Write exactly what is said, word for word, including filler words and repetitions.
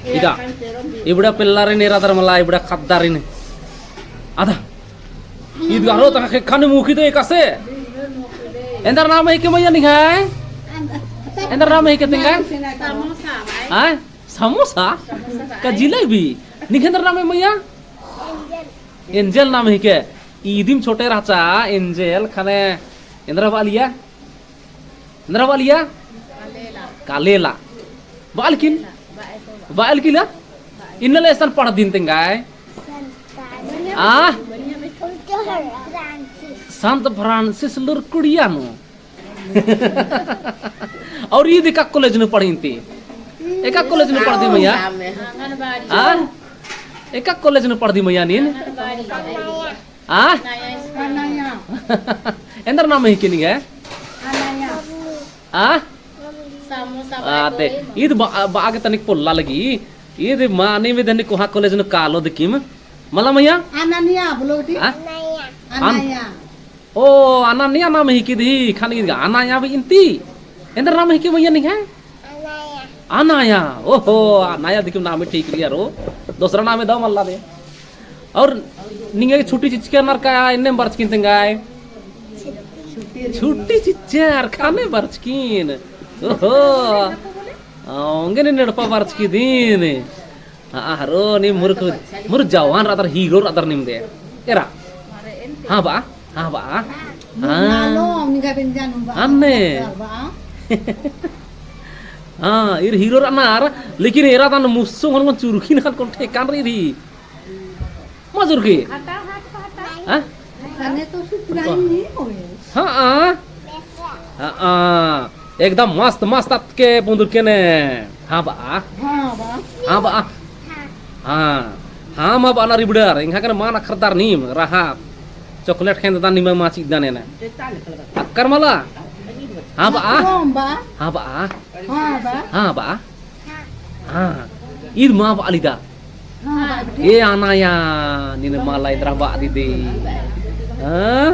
इदा, इबड़ा पेल्लारिन एरादर मला, इबड़ा ख़द्दारिन। अदा। ईद गारो तक ख़ेक्खा नू मुखी दे एकासे। एन्दर नाम हिके मइय्याँ निंग्है? एन्दर नाम हिके तिंग्है? समोसा भाई। हाँ? समोसा? समोसा भाई। का जिलेबी? निंग्है एन्दर नाम मइय्याँ? एंजल। एंजल नाम हिके। ईदिम छोटे रहचा, एंजल ख़ने एन्दरा बआलिया? एन्दरा बआलिया? कालेला। बआलकिन? बआलकिन ला? इन्नले एसन पढ़दिन तेंगाय? आ? संत फ्रांसिस लूर कुड़िया नू। और ईद एका कॉलेज नू पढ़िन ती? एका कॉलेज नू पढ़दी मइय्याँ? आ? एका कॉलेज नू पढ़दी मइय्याँ नीन? आ? अनाया। एन्दर नाम हिके निंग्है? अनाया। आ? समोसा आ, बाय दे। कोई ईद बा-, बआ गे तनिक पोल्ला लगी। ईद मानी में दे निंग्है कोहा कॉलेज नू कालो दिकिम। मला मइय्याँ? अनानिया बोलो ती। आ? अनाया। अन-, अनाया। ओ, अनानिया नाम हिके दी, ख़ने ईद अनाया भी इन्ती। एन्दर नाम हिके मइय्याँ निंग्है? अनाया। अनाया, ओहो, अनाया दिकिम नामे ठीक रई आरो। दोसरा नामे दव मल्ला दे। और निंग्है छुट्टी चिच्चकी रअनर का, एन्नेम बरचकिन तेंगाय? छुट्टी चिच्चर, ख़ने बरचकिन। ओहो। आ, ओंगे नीन एड़पा बरचकिदिन। हाँ, हरो, नीम मुरुख, मुरुख जवान रअदर, हीरो रअदर नीम दे। एरा। हाँ बआ, हाँ बआ। हाँ। अन्ने। हाँ, ईर हीरो रअनर, लेकिन एरा दन मुस्सो हन चुरखी नखन कोन ठेकान रई री। मा चुरखी? हाँ? हाँ, हाँ। एकदम मस्त, मस्त अतके पुंदुरके ने। हाँ बआ। हाँ बआ। हाँ बआ। हाँ। हाँ मा बअनर इबड़र, एंग्है कने मान अख़रदर नीम, रहा। चॉकलेट खेंददन नीम मा चिअदन एन। अक्कर मला? हाँ बआ। हाँ बआ। हाँ बआ। हाँ। ईद मा बआलिदा। हाँ, बआ। ए अनाया, नीन मला एन्दरा बअदी दे। हाँ?